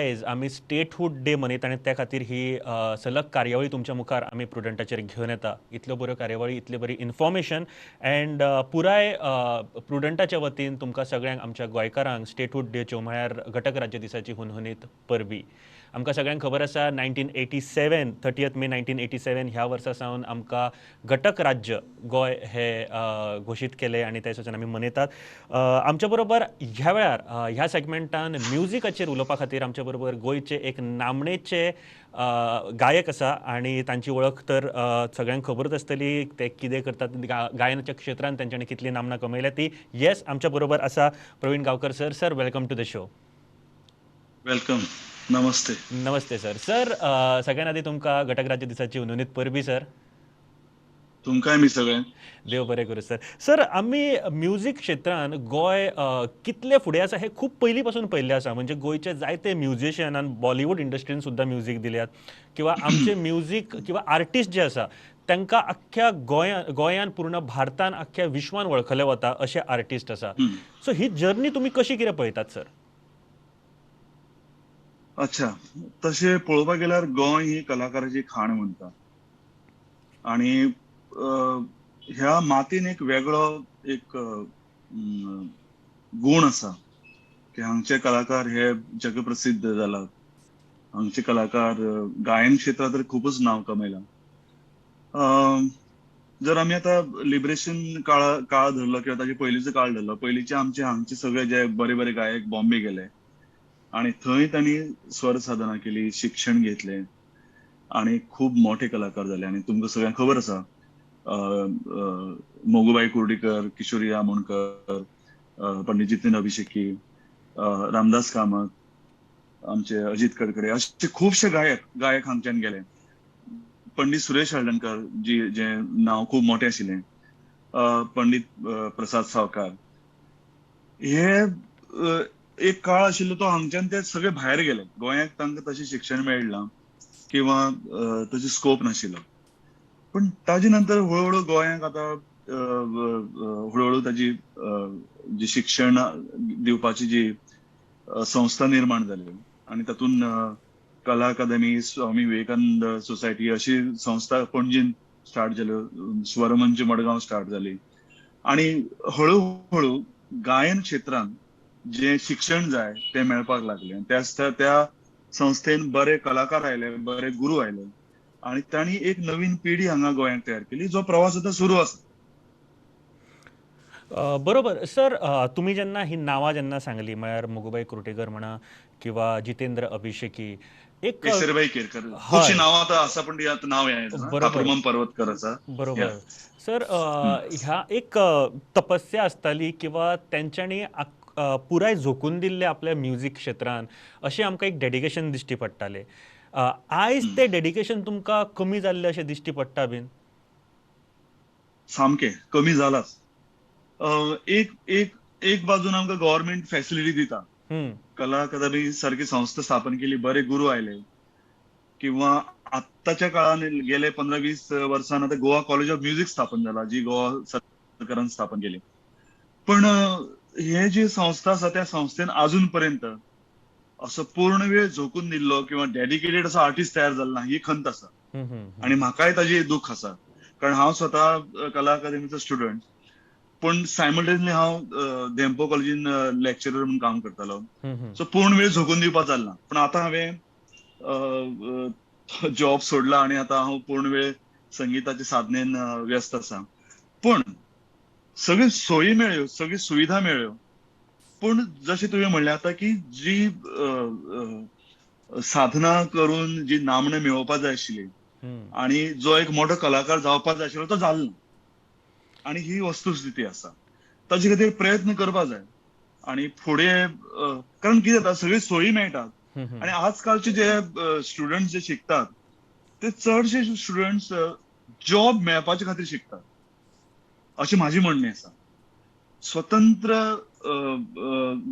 आयज आमी statehood day मनयता आनी त्या खातीर ही सलग कार्यावळी तुमच्या मुखार आमी प्रुडंटाचेर घेवन येता. इतल्यो बऱ्यो कार्यावळी, इतली बरी इन्फॉर्मेशन अँड पुराय प्रुडंटाच्या वतीन तुमकां सगळ्यांक आमच्या गोंयकारांक स्टेटहूड डेच्यो म्हळ्यार घटक राज्य दिसाची हुनहुनीत परबी. आमकां सगळ्यांक खबर आसा 1987 30 मे 1987 ह्या वर्सा सावन आमकां घटक राज्य गोंय हे घोशीत केलें आनी त्या दिसाच्यान आमी मनयतात. आमच्या बरोबर ह्या वेळार ह्या सेगमेंटान म्युजिकाचेर उलोवपा खातीर आमच्या बरोबर गोंयचे एक नामनेचे गायक आसा आनी तांची वळख तर सगळ्यांक खबरूच आसतली, ते कितें करतात, गायनाच्या क्षेत्रांत तांच्यांनी कितली नामना कमयल्या ती. येस, आमच्या बरोबर आसा Praveen Gaonkar sir. Sir, welcome to the show. Welcome, नमस्ते. नमस्ते सर. सर, सगळ्यात आदी तुमकां घटक राज्य दिसाची हुनहुनीत परबी सर. तुमकांय मी सगळें देव बरें करूं सर. सर, आमी म्युजीक क्षेत्रान गोंय कितले फुडें आसा हें खूब पयलीं पासून पळयल्लें आसा. म्हणजे गोंयचे जायते म्युजिशियनान बॉलिवूड इंडस्ट्रीन सुद्दां म्युजीक दिल्यात किंवा आमचे म्युजीक किंवा आर्टिस्ट जे आसा तांकां अख्ख्या गोंयान पूर्ण भारतान अख्ख्या विश्वान वळखले वता अशे आर्टिस्ट आसा. सो ही जर्नी तुमी कशी कितें पळयतात सर? अच्छा, तशें पळोवपाक गेल्यार गोंय ही कलाकाराची खाण म्हणटा आनी ह्या मातीन एक वेगळो एक गूण आसा की हांगचे कलाकार हे जगप्रसिद्ध जाला. हांगचे कलाकार गायन क्षेत्रांत तर खुबूच नांव कमयलां. जर आमी आतां लिबरेशन काळ धरलो किंवा ताजे पयलींचो काळ धरलो, पयलींचे आमचे हांगचे सगळे जे बरे बरे गायक बॉम्बे गेले आणि थंय तांणी स्वर साधना केली, शिक्षण घेतले आणि खूब मोठे कलाकार जाले. आणि तुमकां सगळ्यांक खबर आसा, मोगुबाई कुर्डीकर, किशोरी आमोणकर, पंडित जितेंद्र अभिषेकी, रामदास कामत, आमचे अजित कडकडे, अशे खुबशे गायक हांगच्यान गेले. पंडित सुरेश हळदणकर जी जे नांव खूब मोठें आशिल्लें, पंडित प्रसाद सावकार, हे एक काळ आशिल्लो तो हांगच्यान ते सगळे भायर गेले. गोंयाक तांकां तशें शिक्षण मेळना किंवा तशी स्कोप नाशिल्लो. पण ताजे नंतर हळूहळू गोंयाक आतां हळूहळू ताजी जी शिक्षण दिवपाची जी संस्था निर्माण जाली आनी तातूंत कला अकादमी, स्वामी विवेकानंद सोसायटी अशी संस्था पणजीन स्टार्ट जाल्यो, स्वरमंच मडगांव स्टार्ट जाली आनी हळूहळू गायन क्षेत्रांत जे शिक्षण जाय ते मेळपाक लागले. त्या संस्थेन बरे कलाकार आयले, बरे गुरू आयले आणि तांणी एक नवीन पिढी हांगा गोंयांत तयार केली, जो प्रवास आतां सुरू आसा. बरोबर सर, तुमी जेन्ना ही नांवां जेन्ना सांगली म्हळ्यार मोगुबाई कुर्टेकर म्हणा किंवा जितेंद्र अभिषेकी, एक केसरबाई केरकर, खुबशीं नांवां आतां आसा पण ती आतां नांव हें पर्वतकर आसा. बरोबर सर, ह्या एक तपस्या आसताली किंवा तेंच्यांनी पुराय झोकून दिल्ले आपल्या म्युजीक क्षेत्रान अशें आमकां एक डेडिकेशन दिश्टी पडटालें. आयज तें डेडिकेशन तुमकां कमी जाल्लें अशें दिश्टी पडटा बीन? सामकें कमी जालाच. एक एक एक बाजून आमकां गव्हर्मेंट फॅसिलिटी दिता, कला अकादमी सारकी संस्था स्थापन केली, बरे गुरू आयले किंवा आत्ताच्या काळान गेले 15-20 वर्सान आतां गोवा कॉलेज ऑफ म्युजीक स्थापन जाला, जी गोवा सरकारान स्थापन केली. पण हे जी संस्था आसा त्या संस्थेन अजून पर्यंत असो पूर्ण वेळ झोकून दिल्लो किंवा डेडिकेटेड असो आर्टिस्ट तयार जालो ना, ही खंत आसा आणि म्हाकाय ताजी दुःख आसा. कारण हांव स्वता कला अकादमीचो स्टुडंट, पण सायमल्टेनियसली हांव धेंपो कॉलेजीन लेक्चरर म्हणून काम करतालो. सो पूर्ण वेळ झोकून दिवपाक जाल ना. पण आतां हांवें जॉब सोडला आणि आतां हांव पूर्ण वेळ संगीताच्या साधनेन व्यस्त आसा. पण सगळी सोयी मेळ्यो, सगळी सुविधा मेळ्यो, पूण जशें तुवें म्हणलें आतां की जी साधना करून जी नामना मेळोवपा जाय आशिल्ली आणि जो एक मोठो कलाकार जावपा जाय आशिल्लो तो जालो ना आणि ही वस्तुस्थिती आसा. ताजे खातीर प्रयत्न करपा जाय आणि फुडें कारण कितें जाता, सगळी सोयी मेळटात आणि आजकालचे जे स्टुडंट जे शिकतात ते चडशे स्टुडंट्स जॉब मेळपाचे खातीर शिकतात अशें म्हाजें म्हणणें आसा. स्वतंत्र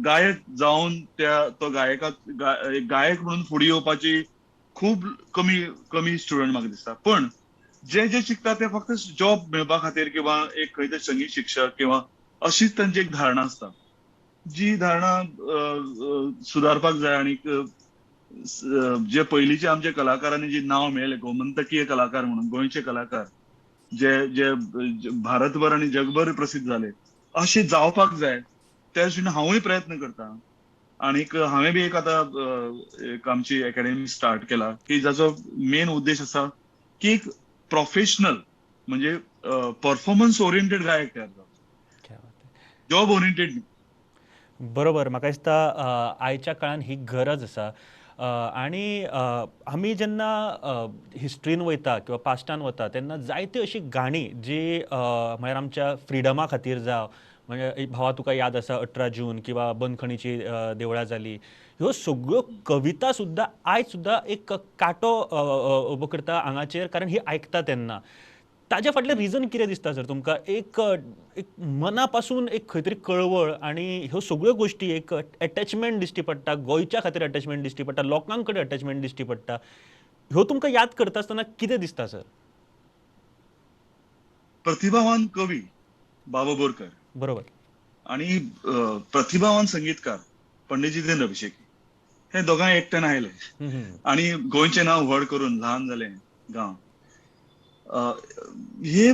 गायक जावन त्या तो गायक म्हणून फुडें येवपाची खूब कमी कमी स्टुडंट म्हाका दिसता. पण जे जे शिकतात ते फक्त जॉब मेळपा खातीर किंवा एक खंय तरी संगीत शिक्षक किंवा अशीच तांची एक धारणा आसता, जी धारणा सुदारपाक जाय. आनी जे पयलींचे आमचे कलाकारांनी जी नांव मेळ्ळें गोमंतकीय कलाकार म्हणून, गोंयचे कलाकार जे जे भारतभर आनी जगभर प्रसिद्ध जाले, अशें जावपाक जाय. त्या दृश्टीन हांवूय प्रयत्न करता आनीक हांवें बी एक आतां एक आमची एकेडमी स्टार्ट केला की जाचो मेन उद्देश आसा की एक प्रोफेशनल म्हणजे परफॉर्मन्स ओरिएंटेड गायक तयार जावचो, जॉब ओरिएंटेड न्ही. बरोबर, म्हाका दिसता आयच्या काळान ही गरज आसा. आनी आमी जेन्ना हिस्ट्रीन वयता किंवा पास्टान वता तेन्ना जायती अशी गाणी जी म्हळ्यार आमच्या फ्रिडमा खातीर जावं, म्हणजे भावा तुका याद आसा 18 जून किंवा बंदखणीची देवळां जाली, ह्यो सगळ्यो कविता सुद्दां आयज सुद्दां एक कांटो उबो करता आंगाचेर, कारण ही आयकता तेन्ना. ताज्या फाटलें रिजन कितें दिसता सर तुमकां? एक एक मना पासून एक खंय तरी कळवळ आनी ह्यो सगळ्यो गोश्टी एक एटॅचमेंट दिश्टी पडटा, गोंयच्या खातीर एटॅचमेंट दिश्टी पडटा, लोकां कडेन एटॅचमेंट दिश्टी पडटा. ह्यो तुमकां याद करता आसतना कितें दिसता सर? प्रतिभावान कवी बाबा बोरकर, बरोबर, आणि प्रतिभावान संगीतकार पंडित जितेंद्र अभिषेकी, हे दोगांय एकट्यान आयले आणि गोंयचें नांव व्हड करून ल्हान जालें गांव. हे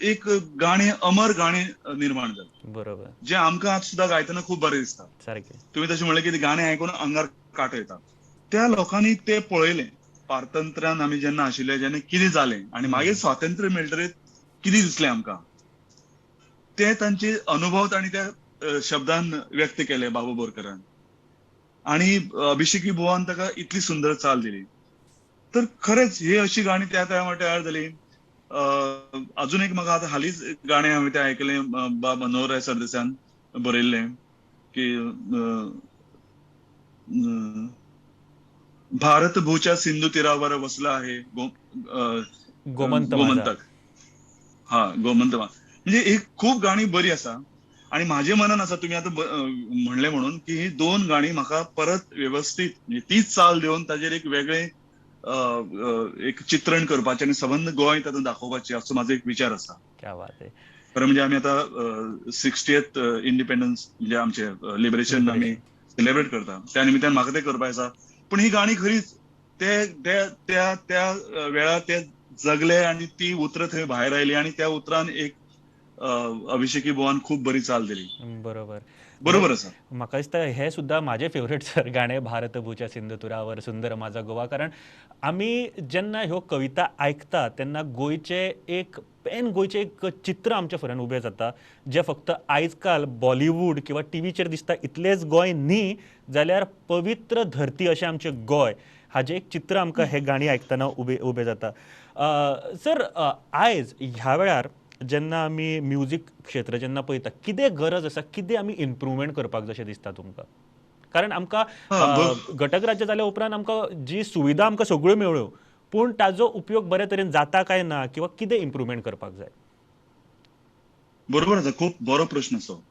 एक गाणें, अमर गाणें निर्माण जालें, बरोबर, जे आमकां आज सुद्दां गायतना खूब बरें दिसता. सारकें तुमी तशें म्हणलें की गाणें आयकून आंगार कांटो येता. त्या लोकांनी ते पळयलें पारतंत्र्यान आमी जेन्ना आशिल्ले जेन्ना कितें जालें आनी मागीर स्वातंत्र्य मेळटरीत कितें दिसलें आमकां, ते तांचे अनुभव तांणी त्या शब्दान व्यक्त केले बाबू बोरकरान, आनी अभिषेकी बुवान ताका इतली सुंदर चाल दिली. तर खरेंच ही अशी गाणी त्या टायमार तयार जाली. अजून एक म्हाका आतां हालींच गाणें हांवें तें आयकलें, बा मनोहरराय सरदेसायान बरयल्लें की भारत भूच्या सिंधू तीरावर वसला आहे गोमंतक. हा, गोमंत म्हणजे एक खूब गाणी बरी आसा. आणि माझे मनान आसा तुमी आतां म्हणलें म्हणून की ही दोन गाणी म्हाका परत वेवस्थीत म्हणजे तीच चाल दिवन ताजेर एक वेगळें एक चित्रण करपाचें आनी सबंद गोंय तातूंत दाखोवपाचें असो म्हाजो एक विचार आसा. क्या बात आहे. खरें म्हणजे आमी आतां 60th independence म्हणजे आमचें लिबरेशन आमी सेलिब्रेट करता, त्या निमित्तान म्हाका तें करपाचें आसा. पूण ही गाणी खरीच ते त्या त्या वेळार ते जगले आनी ती उतरां थंय भायर आयली आनी त्या उतरान एक अभिषेकी बुवान खूब बरी चाल दिली. बरोबर, बरोबर आसा. म्हाका दिसता हे सुद्दां म्हाजें फेवरेट सर गाणें, भारत भूच्या सिंधुतुरावर सुंदर माझा गोवा. कारण आमी जेन्ना ह्यो कविता आयकता तेन्ना गोंयचें एक पेन गोंयचें एक चित्र आमच्या फुड्यान उबें जाता, जें फक्त आयज काल बॉलिवूड किंवा टिवीचेर दिसता इतलेंच गोंय न्ही, जाल्यार पवित्र धरती अशें आमचें गोंय हाजें एक चित्र आमकां हें गाणी आयकतना उबें जाता. सर, आयज ह्या वेळार जेन्ना आमी म्युजीक क्षेत्र जेन्ना पळयता, कितें गरज आसा, कितें आमी इम्प्रूवमेंट करपाक जाय अशें दिसता तुमकां? कारण आमकां घटक राज्य जाल्या उपरांत आमकां जी सुविधा आमकां सगळ्यो मेळ्ळ्यो, पूण ताजो उपयोग बरे तरेन जाता काय ना, किंवा कितें इम्प्रूवमेंट करपाक जाय? बरोबर आसा, खूब बरो प्रश्न असो.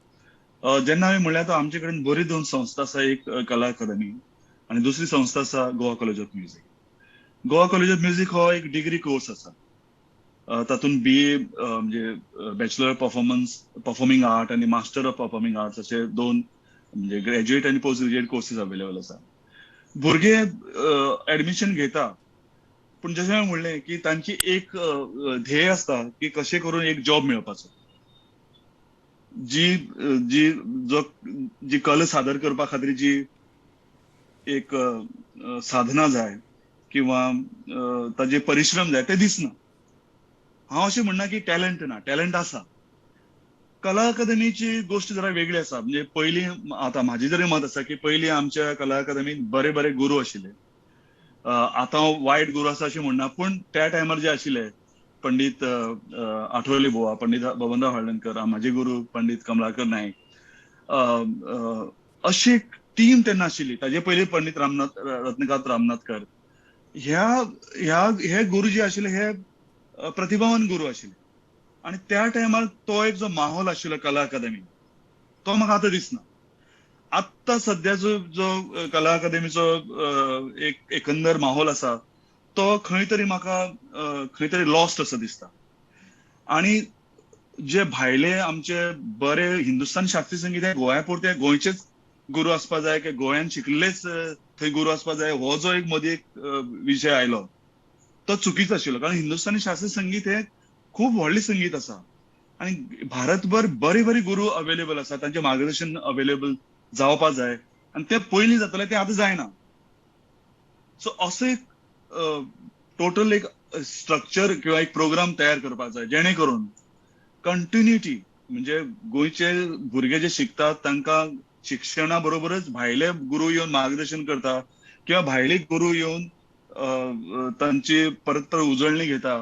जेन्ना हांवें म्हणलें आतां आमचे कडेन बरी दोन संस्था आसा, एक कला अकादमी आनी दुसरी संस्था आसा Goa college of music. Goa college of music हो एक डिग्री कोर्स आसा, तातूंत बी ए म्हणजे बॅचलर ऑफ परफॉर्मिंग आर्ट आनी मास्टर ऑफ परफॉर्मिंग आर्ट्स अशे दोन म्हणजे ग्रॅज्युएट आनी पोस्ट ग्रॅज्युएट कोर्सीस अवेलेबल आसा. भुरगे एडमिशन घेता, पूण जशें हांवें म्हणलें की तांची एक ध्येय आसता की कशें करून एक जॉब मेळपाचो, जी जी जो जी कला सादर करपा खातीर जी एक साधना जाय किंवा ताजे परिश्रम जाय ते दिसना. हांव अशें म्हणना की टॅलंट ना, टॅलंट आसा. कला अकादमीची गोश्ट जरा वेगळी आसा. म्हणजे पयलीं आतां म्हाजें जरी मत आसा की पयलीं आमच्या कला अकादमीत बरे बरे गुरू आशिल्ले. आतां वायट गुरू आसा अशें म्हणना, पूण त्या टायमार जे आशिल्ले पंडीत आठवले बुवा, पंडीत बबनराव हळदणकर, म्हाजे गुरू पंडीत कमलाकर नायक, अशी एक टीम तेन्ना आशिल्ली. ताजे पयलीं पंडीत रामनाथ रत्नकांत रामनाथकर, ह्या ह्या हे गुरू जे आशिल्ले हे प्रतिभावान गुरू आशिल्ले. आनी त्या टायमार तो एक जो माहोल आशिल्लो कला अकादमी तो म्हाका आतां दिसना. आत्तां सद्या जो जो कला अकादमीचो एक एकंदर माहोल आसा तो खंय तरी म्हाका खंय तरी लॉस्ट असो दिसता. आनी जे भायले आमचे बरे हिंदुस्तान शास्त्रीय संगीत हे गोंया पुरते गोंयचेच गुरू आसपा जाय की गोंयान शिकलेच थंय गुरू आसपा जाय, हो जो एक मदीं एक विशय आयलो तो चुकीचो आशिल्लो. कारण हिंदुस्थानी शास्त्रीय संगीत हे खूब व्हडलें संगीत आसा आनी भारतभर बरे बरे गुरू अवेलेबल आसा, तांचें मार्गदर्शन अवेलेबल जावपा जाय आनी ते पयलीं जाताले ते आतां जायना. सो असो एक टोटल एक स्ट्रक्चर किंवा एक प्रोग्राम तयार करपाक जाय जेणे करून कंटिन्युटी, म्हणजे गोंयचे भुरगे जे शिकतात तांकां शिक्षणा बरोबरच भायले गुरू येवन मार्गदर्शन करता किंवा भायले गुरू येवन तांची परत परत उजळणी घेता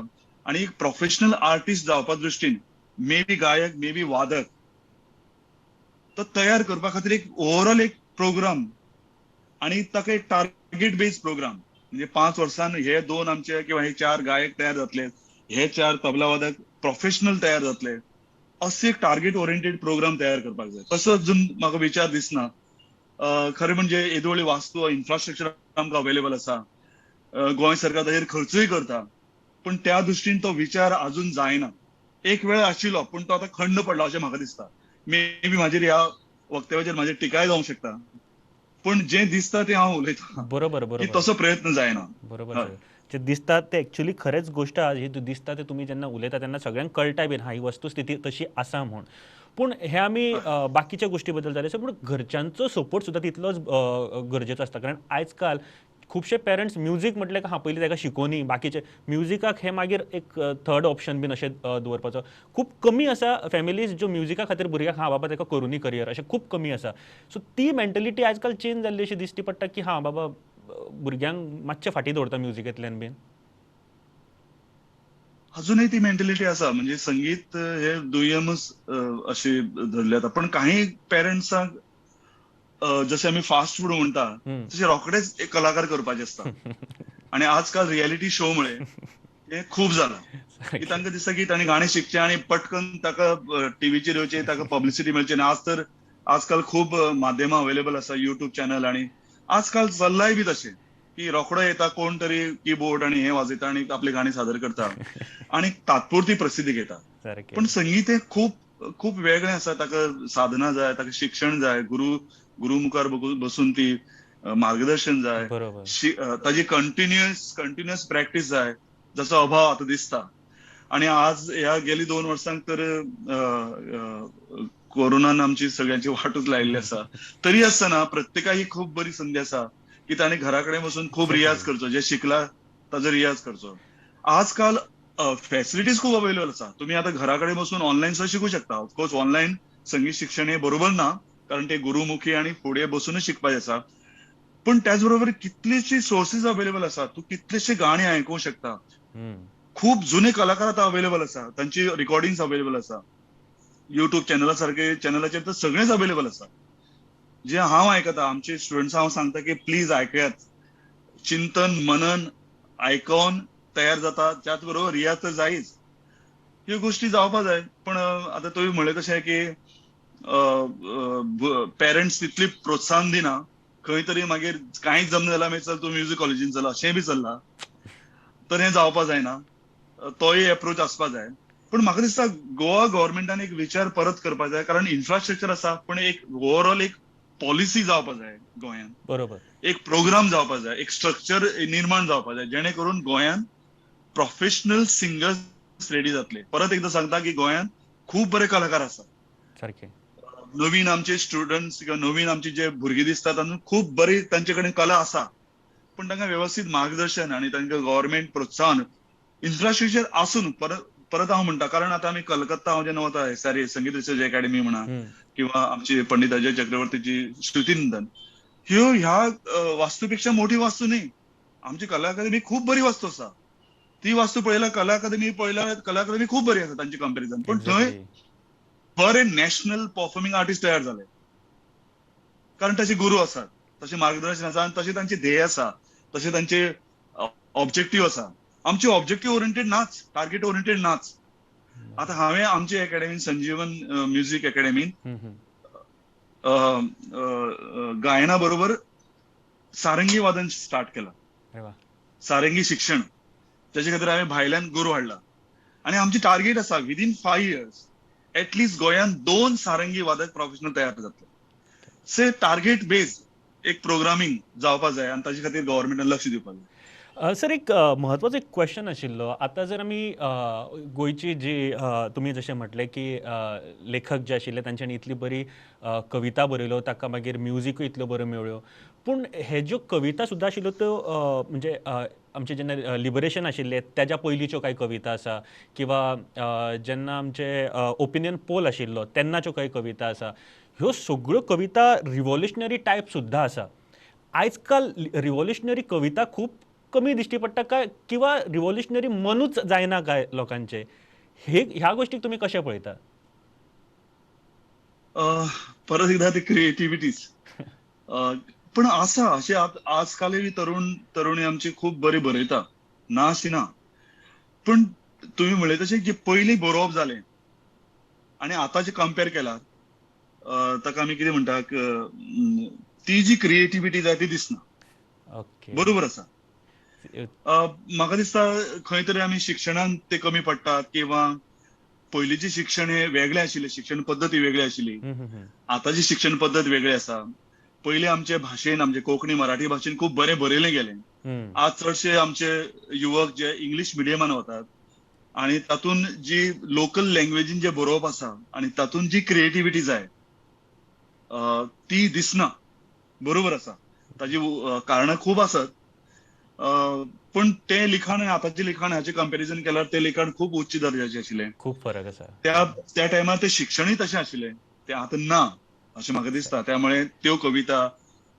आनी एक प्रोफेशनल आर्टिस्ट जावपा दृश्टीन मे बी गायक, मे बी वादक, तो तयार करपा खातीर एक ओवरऑल एक प्रोग्राम आनी ताका एक टार्गेट बेस्ड प्रोग्राम, म्हणजे 5 वर्सान हे 2 आमचे किंवा हे 4 गायक तयार जातले, हे 4 तबला वादक प्रोफेशनल तयार जातले, असे एक टार्गेट ओरिएंटेड प्रोग्राम तयार करपाक जाय. तसो अजून म्हाका विचार दिसना. खरें म्हणजे येदी व्हडली वास्तू इन्फ्रास्ट्रक्चर आमकां अवेलेबल आसा, गोंय सरकार ताजेर खर्चूय करता, पूण त्या दृश्टीन तो विचार अजून जायना. एक वेळ आशिल्लो पूण तो आतां खंड पडला अशें म्हाका दिसता. मे बी म्हाजेर ह्या वक्तव्याचेर म्हाजेर टिकाय जावंक शकता, पूण जें दिसता तें हांव उलयतां. बरोबर बरोबर, तसो प्रयत्न जायना. बरोबर, जे दिसता ते एक्चुअली खरेंच गोश्ट ही दिसता ते तुमी जेन्ना उलयता तेन्ना सगळ्यांक कळटा बीन हा ही वस्तुस्थिती तशी आसा म्हूण. पूण हे आमी बाकीच्या गोश्टी बद्दल जाले, पूण घरच्यांचो सपोर्ट सुद्दां तितलोच गरजेचो आसता. कारण आयज काल खुबशे पेरंट्स म्युजीक म्हटलें हां पयलीं ताका शिकोवनी, बाकीचे म्युजिकाक हे मागीर एक थर्ड ऑप्शन बीन अशें दवरपाचो. खूब कमी आसा फॅमिलीज ज्यो म्युजिका खातीर भुरग्याक हां बाबा ताका करुनी करियर अशें खूब कमी आसा. सो ती मेंटलिटी आयज काल चेंज जाल्ली अशी दिश्टी पडटा की हां बाबा भुरग्यांक मातशें फाटीं दवरता म्युजिकेंतल्यान बीन. अजूनय ती मेंटलिटी आसा, म्हणजे संगीत हे दुय्यमच अशें धरलें जाता. पण काही पेरंट्सांक जशें आमी फास्ट फूड म्हणटा तशें रोखडेच एक कलाकार करपाचे आसता आनी आजकाल रियलिटी शो मुळे हें खूब जालां की तांकां दिसता की तांणी गाणें शिकचें आनी पटकन ताका टिवीचेर येवचें, ताका पब्लिसिटी मेळची. आनी आज तर आजकाल खूब माध्यमां अवेलेबल आसा, युट्यूब चॅनल, आनी आजकाल चल्लाय बी तशें की रोखडो येता कोण तरी कीबोर्ड आनी हें वाजयता आनी आपलें गाणें सादर करता आनी तात्पुरती प्रसिद्धी घेता. पण संगीत हें खूब खूब वेगळें आसा, ताका साधना जाय, ताका शिक्षण जाय, गुरू मुखार बसून ती मार्गदर्शन जाय, ताजी कंटिन्युअस प्रॅक्टीस जाय, जाचो अभाव आतां दिसता. आनी आज ह्या गेली 2 वर्सांक तर कोरोनान आमची सगळ्यांची वाटूच लायिल्ली आसा. तरी आसतना प्रत्येकाक ही खूब बरी संदी आसा की ताणें घरा कडेन बसून खूब रियाज करचो, जे शिकला ताजो रियाज करचो. आजकाल फॅसिलिटीज खूब अवेलेबल आसा, तुमी आतां घरा कडेन बसून ऑनलायन सुद्दां शिकूं शकता. ऑफकोर्स ऑनलायन संगीत शिक्षण हें बरोबर ना, कारण ते गुरुमुखी आनी फुडें बसूनच शिकपाचें आसा. पूण त्याच बरोबर कितलीशी सोर्सीस अवेलेबल आसा, तूं कितलेशे गाणे आयकूंक शकता. खूब जुने कलाकार आतां अवेलेबल आसा, तांची रिकॉर्डिंग्स अवेलेबल आसा, युट्यूब चॅनला सारके चॅनलाचेर तर सगळेंच अवेलेबल आसा. जे हांव आयकता, आमचे स्टुडंट्स हांव सांगता की प्लीज आयकयात, चिंतन मनन आयकोन तयार जाता, त्याच बरोबर रियाज तर जायच, ह्यो गोश्टी जावपा जाय. पण आतां तुवें म्हणलें तशें की पेरंट्स तितली प्रोत्साहन दिना, खंय तरी मागीर कांयच जमना जाल्यार मागीर चल तूं म्युजीक कॉलेजीन चल अशेंय बी चल्लां, तर हें जावपा जायना, तोय एप्रोच आसपा जाय. पूण म्हाका दिसता गोवा गव्हर्मेंटान एक विचार परत करपा जाय, कारण इन्फ्रास्ट्रक्चर आसा पूण एक ओवरऑल एक पॉलिसी जावपा जाय गोंयांत, बरोबर, एक प्रोग्राम जावपा जाय, एक स्ट्रक्चर निर्माण जावपा जाय जेणे करून गोंयांत प्रोफेशनल सिंगर्स रेडी जातले. परत एकदां सांगता की गोंयांत खूब बरे कलाकार आसात, सारके नवीन आमचे स्टुडंट्स किंवा नवीन आमचे जे भुरगे दिसतात तांकां खूब बरी तांचे कडेन कला आसा, पूण तांकां वेवस्थीत मार्गदर्शन आनी तांकां गव्हर्मेंट प्रोत्साहन इन्फ्रास्ट्रक्चर आसून परत परत हांव म्हणटा, कारण आतां आमी कलकत्ता हांव जेन्ना वता एसआरए संगीत रिसर्च एकेडमी म्हणा किंवा आमची पंडित अजय चक्रवर्तीची श्रुतीनंदन, ह्यो ह्या वास्तूपेक्षा मोठी वास्तू न्ही. आमची कला अकादमी खूब बरी वास्तू आसा, ती वास्तू पळयल्यार कला अकादमी पळयल्यार कला अकादमी खूब बरी आसा तांचे कंपेरिजन, पूण थंय बरे नॅशनल परफॉर्मिंग आर्टिस्ट तयार जाले, कारण तशे गुरू आसात, तशें मार्गदर्शन आसा आनी तशें तांचे ध्येय आसा, तशें तांचे ऑब्जेक्टीव आसा. आमचे ऑब्जेक्टीव ओरिएंटेड नाच, टार्गेट ओरिएंटेड नाच. आतां हांवें आमचे एकेडमीन संजीवन म्युजीक एकेडमीन गायना बरोबर सारंगी वादन स्टार्ट केला, सारंगी शिक्षण, ताचे खातीर हांवें भायल्यान गुरू हाडला आनी आमची टार्गेट आसा विदीन 5 इयर्स एटलिस्ट गोंयांत 2 सारंगी वादक प्रोफेशनल तयार जातले. से टार्गेट बेस्ड एक प्रोग्रामींग जावपा जाय आनी ताजे खातीर गव्हर्मेंटान लक्ष दिवपाक जाय. सर एक म्हत्वाचो एक क्वेश्चन आशिल्लो. आतां जर आमी गोंयची जी तुमी जशें म्हटलें की लेखक जे आशिल्ले तांच्यांनी इतली बरी कविता बरयल्यो, ताका मागीर म्युजिकूय इतल्यो बऱ्यो मेळ्ळ्यो, पूण हे ज्यो कविता सुद्दां आशिल्ल्यो त्यो म्हणजे आमचें जेन्ना लिबरेशन आशिल्लें तेज्या पयलींच्यो कांय कविता आसा किंवा जेन्ना आमचे ओपिनियन पोल आशिल्लो तेन्नाच्यो कांय कविता आसा, ह्यो सगळ्यो कविता रिवॉल्युशनरी टायप सुद्दां आसा. आयज काल रिवॉल्युशनरी कविता खूब कमी दिश्टी पडटा काय किंवा रिवॉल्युशनरी मनूच जायना काय लोकांचे, हे ह्या गोष्टीक तुमी कशें पळयता? परत एकदा ते क्रिएटिविटीज पण आसा अशें आजकालय तरुणी आमची खूब बरी बरयता, ना अशी ना, पण तुमी म्हणलें तशें जे पयलीं बरोवप जालें आनी आतां जे कंपेर केला ताका आमी कितें म्हणटा, ती जी क्रिएटिविटी जाय ती दिसना. बरोबर आसा. म्हाका दिसता खंय तरी आमी शिक्षणान ते कमी पडटात किंवा पयलींचें शिक्षण हें वेगळें आशिल्लें, शिक्षण पद्दत वेगळी आशिल्ली, आतांची शिक्षण पद्दत वेगळी आसा. पयलीं आमचे भाशेन, आमचे कोंकणी मराठी भाशेन खूब बरें बरयलें गेलें. आज चडशे आमचे युवक जे इंग्लीश मिडियमान वतात आनी तातूंत जी लोकल लँग्वेजीन जे बरोवप आसा आनी तातूंत जी क्रिएटिविटी जाय ती दिसना. बरोबर आसा, ताजी कारणां खूब आसत, पण ते लिखाण आनी आतांचें लिखाण हाचें कंपेरिजन केल्यार तें लिखाण खूब उच्च दर्जाचें आशिल्लें, खूब फरक आसा. त्या टायमार तें शिक्षणूय तशें आशिल्लें, तें आतां ना अशें म्हाका दिसता. त्यामुळे त्यो कविता,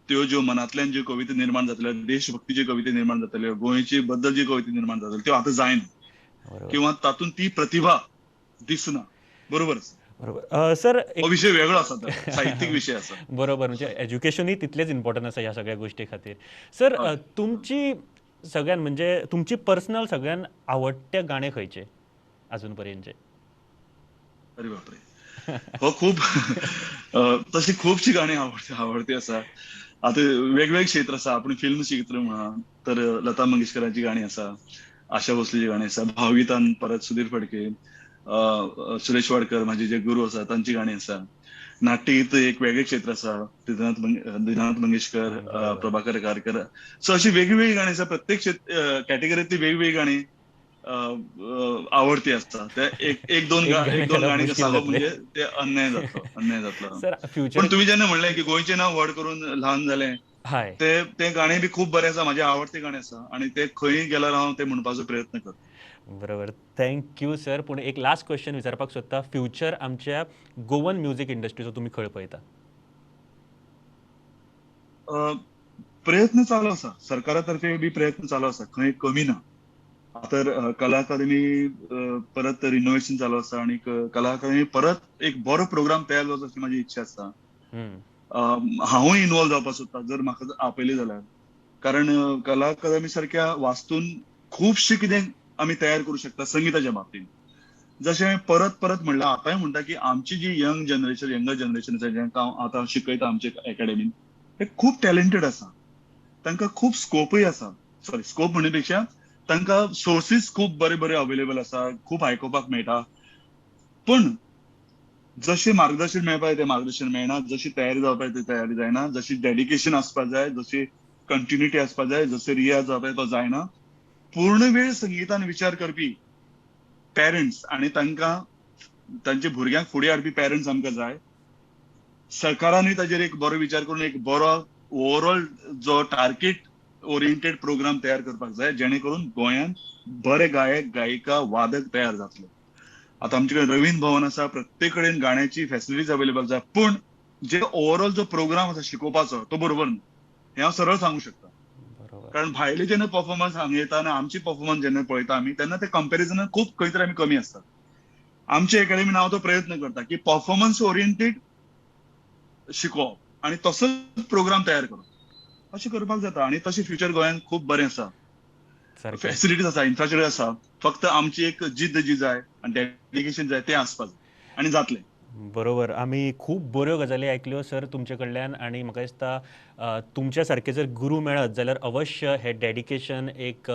त्यो ज्यो मनांतल्यान ज्यो कविता निर्माण जातल्यो, देशभक्तीच्यो कविता निर्माण जातल्यो, गोंयचे बद्दल ज्यो कविता निर्माण जातल्यो त्यो आतां जायना किंवा तातूंत ती प्रतिभा दिसना. बरोबर आसा. बरोबर सर, हो विशय वेगळो आसा, साहित्यीक विशय आसा. बरोबर, म्हणजे एज्युकेशनूय तितलेंच इम्पॉर्टंट आसा ह्या सगळ्या गोष्टी खातीर. सर तुमची सगळ्यान म्हणजे तुमची पर्सनल सगळ्यान आवडटे गाणें खंयचें अजून पर्यंतचें? अरे बापरे, हो खूब तशी खुबशी गाणी आवडती आसा. आतां वेगवेगळे क्षेत्र आसा, आपण फिल्म क्षेत्र म्हणा तर लता मंगेशकरांची गाणी आसा, आशा भोसलेची गाणी आसा, भावगीतान परत सुधीर फडके, सुरेश वाडकर माझे जे गुरु आसा तांची गाणी आसा. नाट्यगीत एक वेगळे क्षेत्र आसा, दिनाथ मंगेशकर, प्रभाकर कारकर, सो अशी वेगवेगळी गाणी आसा. प्रत्येक कॅटेगरीतली वेगवेगळी गाणी आवडती आसता. ते एक दोन गाणी सांगप म्हणजे ते अन्याय जातलो, अन्याय जातलो. पण तुमी जेन्ना म्हणलें की गोंयचें नांव व्हड करून ल्हान जालें, ते गाणें बी खूब बरें आसा, म्हाजें आवडतें गाणें आसा आनी ते खंय गेल्यार हांव तें म्हणपाचो प्रयत्न करता. बरोबर, thank you sir. पूण एक लास्ट क्वेश्चन विचारपाक सोदता, फ्युचर आमच्या गोवन म्युजीक इंडस्ट्रीचो तुमी खंय पळयता? प्रयत्न चालू आसा, सरकारा तर्फे बी प्रयत्न चालू आसा, खंय कमी ना. तर कला अकादमी परत रिनोव्हेशन चालू आसा आनी कला अकादमी परत एक बरो प्रोग्राम तयार जावचो अशी म्हाजी इच्छा आसा. हांवूय इन्वॉल्व जावपाक सोदता जर म्हाका आपयलें जाल्यार, कारण कला अकादमी सारक्या वास्तून खुबशें कितें आमी तयार करूं शकता संगीताच्या बाबतींत. जशें हांवें परत परत म्हणलां, आतांय म्हणटा की आमची जी यंग जनरेशन, यंगर जनरेशन आसा, जांकां हांव आतां शिकयता आमचे एकाडेमीन, ते खूब टॅलेंटेड आसा, तांकां खूब स्कोपूय आसा. सॉरी, स्कोप म्हणणे पेक्षा तांकां सोर्सीस खूब बरे बरे अवेलेबल आसा, खूब आयकुपाक मेळटा. पण जशें मार्गदर्शन मेळपाक जाय तें मार्गदर्शन मेळना, जशी तयारी जावपाक जाय ती तयारी जायना, जशी डेडिकेशन आसपाक जाय, जशी कंटिन्युटी आसपाक जाय, जशें रियाज जावपाक जाय तो जायना. पूर्ण वेळ संगीतान विचार करपी पेरंट्स आनी तांकां तांच्या भुरग्यांक फुडें हाडपी पेरंट्स आमकां जाय. सरकारानूय ताजेर एक बरो विचार करून एक बरो ओवरऑल जो टार्गेट ओरिएंटेड प्रोग्राम तयार करपाक जाय, जेणे करून गोंयांत बरे गायक, गायिका, वादक तयार जातले. आतां आमचे कडेन रवींद्र भवन आसा, प्रत्येक कडेन गाण्याची फॅसिलिटीज अवेलेबल आसा, पूण जे ओवरऑल जो प्रोग्राम आसा शिकोवपाचो तो बरोबर न्हू, हें हांव सरळ सांगू शकता. कारण भायले जेन्ना परफॉर्मन्स हांगा येता आनी आमची परफॉर्मन्स जेन्ना पळयता आमी, तेन्ना ते कंपेरिजनान खूब खंय तरी आमी कमी आसतात. आमचे एकाडेमीन हांव तो प्रयत्न करता की परफॉर्मन्स ओरिएंटेड शिकोवप आनी तसोच प्रोग्राम तयार करप, अशें करपाक जाता. आनी तशें फ्युचर गोंयांत खूब बरें आसा, फॅसिलिटीज आसा, इन्फ्रास्ट्रक्चर आसा, फक्त आमची एक जिद्द जी जाय आनी डेडिकेशन जाय तें आसपाक जाय आनी जातलें. बरोबर, आमी खूब बऱ्यो गजाली आयकल्यो सर तुमचे कडल्यान आनी म्हाका दिसता तुमच्या सारके जर गुरू मेळत जाल्यार अवश्य हे डेडिकेशन एक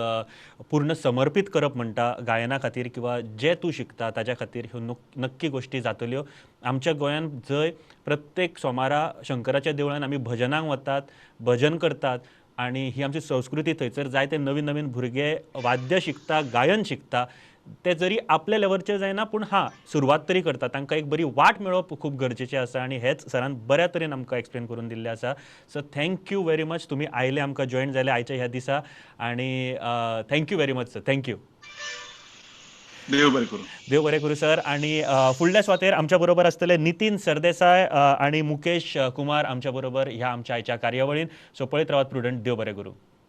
पूर्ण समर्पीत करप म्हणटा गायना खातीर किंवा जे तूं शिकता ताज्या खातीर ह्यो नक्की गोश्टी जातल्यो. आमच्या गोंयांत जंय प्रत्येक सोमारा शंकराच्या देवळान आमी भजनाक वतात, भजन करतात आनी ही आमची संस्कृती, थंयसर जायते नवीन नवीन भुरगे वाद्य शिकता, गायन शिकता, ते जरी आपल्या लेवलचेर जायना पूण हां सुरवात तरी करता, तांकां एक बरी वाट मेळप खूब गरजेचें आसा आनी हेच सरान बऱ्या तरेन आमकां एक्सप्लेन करून दिल्लें आसा. So thank you very much, तुमी आयले आमकां जॉयन जाले आयच्या ह्या दिसा आनी thank you very much sir. Thank you. देव बरें करूं. देव बरें करूं सर. आनी फुडल्या सुवातेर आमच्या बरोबर आसतले नितीन सरदेसाय आनी मुकेश कुमार आमच्या बरोबर ह्या आमच्या आयच्या कार्यावळीन. सो पळयत रावात प्रुडंट. देव बरें करूं.